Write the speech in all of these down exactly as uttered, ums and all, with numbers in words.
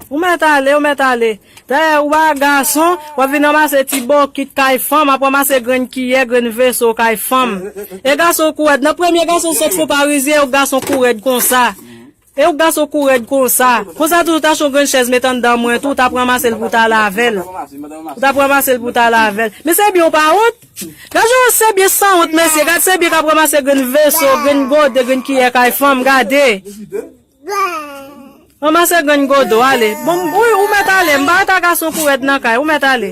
Ou mèt ale, ou mèt ale. Dayè, ou pa gason, w ap vin ranmase ti bokit kay fanm, ap ranmase grenn kiyè, grenn veso kay fanm. E gason kou rèd, nan premye gason sot fon parizyen, e w gason kou rèd konsa. E w gason kou rèd konsa. Konsa tou, ou t achte yon grenn chèz met anndan mwen tou, ou t ap ranmase l pou w t al avè l. Ou t ap ranmase l pou w t al avè l. Men se byen ou pa wont. Gad jan se byen sanwont, mesye. Gad se byen k ap ranmase grenn veso, grenn gode, grenn kiyè kay fanm, gade. Ranmase grenn gode w, ale. Bon, wi, ou mèt ale. M pa ta gason kou rèd nan kay. Ou mèt ale.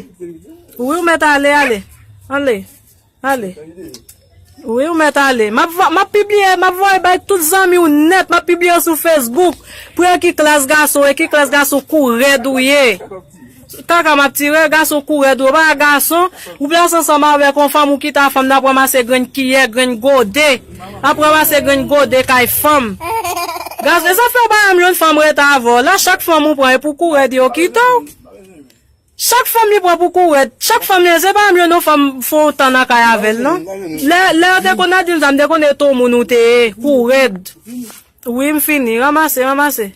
Wi, ou mèt ale, ale. Ale. Ale. Wi, ou mèt ale. M ap va- m ap pibliye, m ap voye bay tout zanmi w nèt. M ap pibliye sou Facebook. Pou e ki klas gason, e ki klas gason kou rèd ou ye. Kaka m ap tire, gason kou rèd ou, pa gason, ou plase ansanm avèk yon fanm, ou kite a fanm nan ap ranmase grenn kiyè, grenn gode, ap ranmase grenn gode kay fanm. Gason, e sa fè w pa janm jwenn fanm rete avè w la, chak fanm ou pran, e pou kou rèd yo kite w. Chak fanm li pran pou kou rèd, chak fanm li, se pa janm jwenn yon fanm fè yon tan nan kay avè l, non. Lè, lè yo te konn ap di m sa, m te konn e ton moun ou te ye, kou rèd. Wi, m fini, ranmase, ranmase.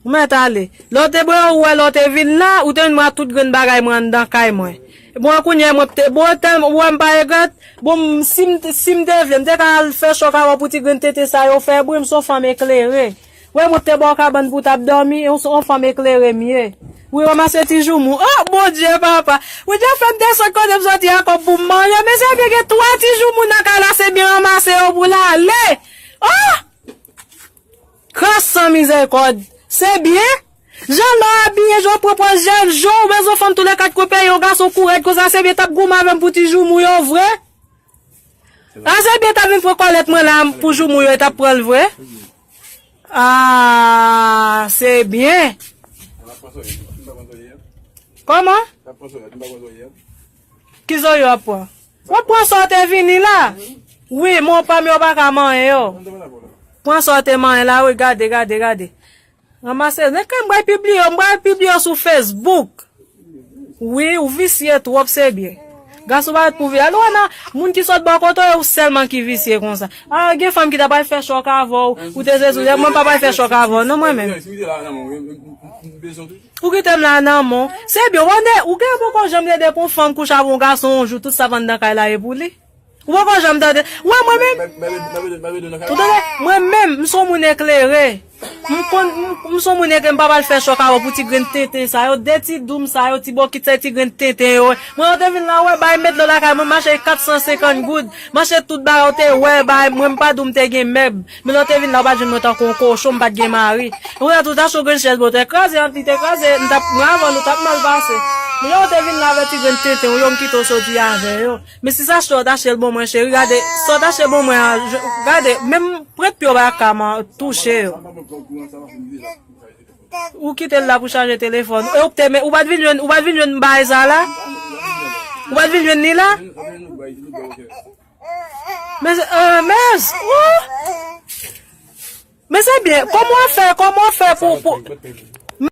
Ou mèt ale. Lè w te bwè, ou wè lè w te vin la, ou te vin pran tout grenn bagay mwen anndan kay mwen. Bon, kounye a mwen te bwè, tèlman ou wè m pa regrèt. Bon, m- si m, si m te vle, m te ka al fè chòk avè w pou ti grenn tenten sa yo fè bri, m se yon fanm eklere. Wè, mwen te ba w kabann pou w t ap dòmi, e yon, yon fanm eklere m ye. Wi, ranmase ti joumou. Oh, Bondye, papa. Wi, Dye fè m desann kote m soti a kòb pou m manje, men se byen gen twa ti joumou nan kay la, se byen ranmase yo pou l ale. Oh! Kras san mizèrikòd. Se byen? Jan lè w abiye, jan w pran pòz jèn, jan w bezwen fanm tou le kat kwen peyi, yon gason kou rèd konsa, se byen t ap goumen avè m pou ti joumou yo vre? A se byen t ap vin pran kòlèt mwen la pou joumou yo, e t ap pran l vre? Ah, se byen. Kòman? Ki zo yo ap pran? W ap pran sa w te vini la? Wi, men w pa m yo pa ka manyen yo. Pran sa w te manyen la, wi, gade, gade, gade. Ranmase, men ke m pral pibliye yo, m pral pibliye yo sou Facebook. Wi, ou visye twòp, se byen. Gason pa ret pou vi. Alò, nan moun ki sot bò kote w, ou sèlman ki visye konsa. Ah, gen fanm ki ta pral fè chòk avè w, ou te se sou, mwen pa pral fè chòk avè w, non, mwen menm. Ou kite m la nan men w. Se byen, w ane, ou gen poko janm rede pou yon fanm kouche avè yon gason yon jou, tout sa p anndan kay la e pou li. Ou poko janm tande. Wè mwen menm. Ou tande? Mwen menm, m se yon moun eklere. M konn, m, m se yon moun eklere, m pa pral fè chòk avè w pou ti grenn tenten sa yo, de ti doum sa yo, ti bokit sa, ti grenn tenten yo. Mwen, yo te vin la, wè, bay met dlo lakay mwen, m achte kat san senkant goud. M achte tout bagay, ou te wè, bay, mwen, m pa di w m te gen mèb. Men lè w te vin la, ou pa t jwenn mwen tankou yon kochon, m pa t gen mari. Ou wè, tou ta cho grenn chèz bò, te kraze, an, li te kraze, m t ap, mwen avè w, nou t ap mal pase. Men lè w te vin la avè ti grenn tenten, ou yo, m kite w soti avè yo. Men si sa achte w, w ta achte l bon mwen, cheri, gade, sa w ta achte bon mwen an, je- gade, menm pwent pye w pa ka man- touche yo. Ou kite l la pou chaje telefòn. E ou te men, ou pa t vin jwenn, ou pa t vin jwenn bagay sa la? Ou pa t vin jwenn li la? Men, euh, men, oh! Men se byen, kòman w fè, kòman w fè pou, pou,